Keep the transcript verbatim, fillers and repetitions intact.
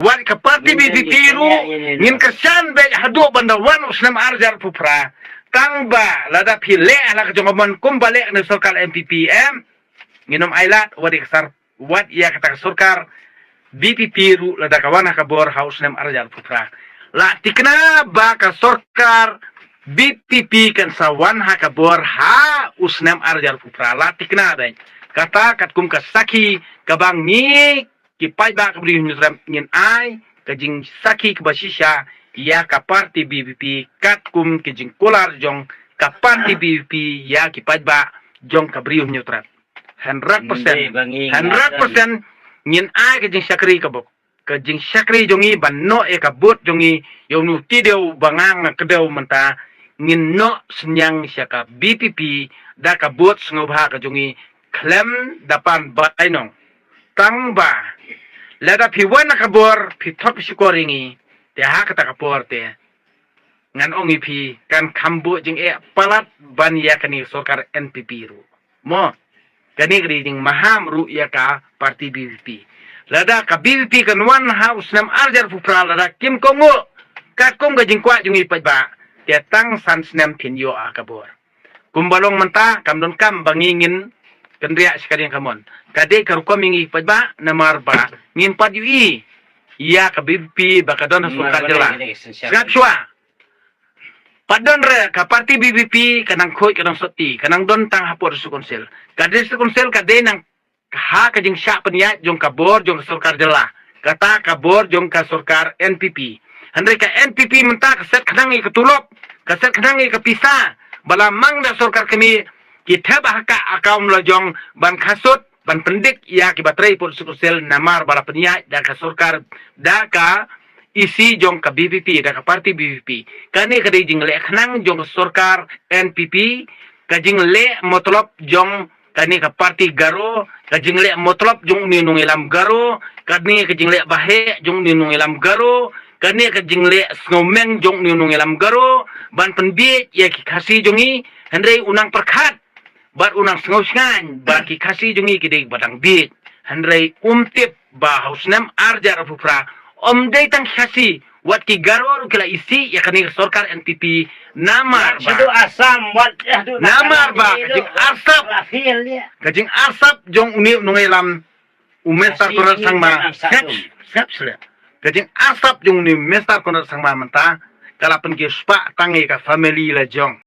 wat ka parti B P P ruh ngin kyrshan beit haduh ban da wan u snem ar hajar arphew phra. Tang ba lada phi leh ha la ka jong ka mon kumba leh na sorkar N P P em, ngin ym ailad wat ïa ka sar, wat ïa kata ka sorkar B P P ruh lada ka wan ha ka bor ha u snem ar hajar arphew phra. La thikna ba ka sorkar B P P kan sa wan ha ka bor ha u snem ar hajar arphew phra. La thikna beit. Kata katkum ka sakhi kaba ngi ki paidbah ka Bri u Hynñiewtrep ngin ai ka jingsakhi kaba shisha ïa ka parti B P P katkum ka jingkular jong ka parti B P P ïa ki paidbah jong ka Bri u Hynñiewtrep. Hundred percent. Hundred percent ngin ai ka jingshakri kaba, ka jingshakri jong ngi ban noh ïa ka vote jong ngi ïa uno u Tidiew ba nga nga kdew mynta, ngin noh synñiang sha ka B P P da ka vote sngewbha ka jong ngi khlem da pan bainong. Tang ba lada phi wan ha ka bor phi thok shukor ïa ngi, te ha kata ka por te ngan ong ïa phi kan kham buh jingeh palat ban ïa kane ka sorkar N P P ruh. Mo, kane ka dei jingmaham ruh ïa ka parti B P P. Lada ka B P P kan wan ha u snem ar hajar arphew phra lada kim kohnguh katkum ka jingkwah jong ngi paidbah, te tang san snem phin ïoh ha ka bor. Kumba long mynta kam donkam ba ngi ngin kynriah shi ka diang ka mon. Ka dei ka rukom ïa ngi paidbah namar ba ngim pat ïohi ïa ka B P P ba ka don ha sorkar jylla. Sngap shuwa. Pat don re ka parti B P P ka nang khuid ka nang sotti, ka nang don tang hapoh District Council. Ka District Council ka dei nang ha ka jingshah pynïaid jong ka bor jong ka sorkar jylla, kata ka bor jong ka sorkar N P P. Hynrei ka N P P mynta ka set khnang ïa ka tulop, ka set khnang ïa ka pisa ba la mang da sorkar kmie, ki thep ha ka account la jong ban khasut ban pyndik ïa ki ba trei hapoh District Council namar ba la pynïaid da ka sorkar, da ka E C jong ka B P P, da ka parti B P P. Kane ka dei jingleh khnang jong ka sorkar N P P, ka jingleh matlab jong kane ka parti Garo, ka jingleh matlab jong une u nongïalam Garo, kane ka jingleh baheh jong une u nongïalam Garo, kane ka jingleh sngewmeng jong une u nongïalam Garo ban pynbiej ïa ki Khasi jong ngi. Hynrei u nang pyrkhat bad u nang sngewshngaiñ ba ki Khasi jong ngi ki dei ba dang biej. Hynrei um tip ba ha u snem ar hajar arphew phra ym dei tang Khasi, wat ki Garo ruh ki la isih ïa kane ka sorkar N P P. Namar ba, namar ba ka jingarsap, ka jingarsap jong une u nongïalam u Mister Conrad Sangma. Sngap, sngap shuwa. Ka jingarsap jong une u Mister Conrad Sangma mynta ka la pynkhih spah tang ïa ka family la jong.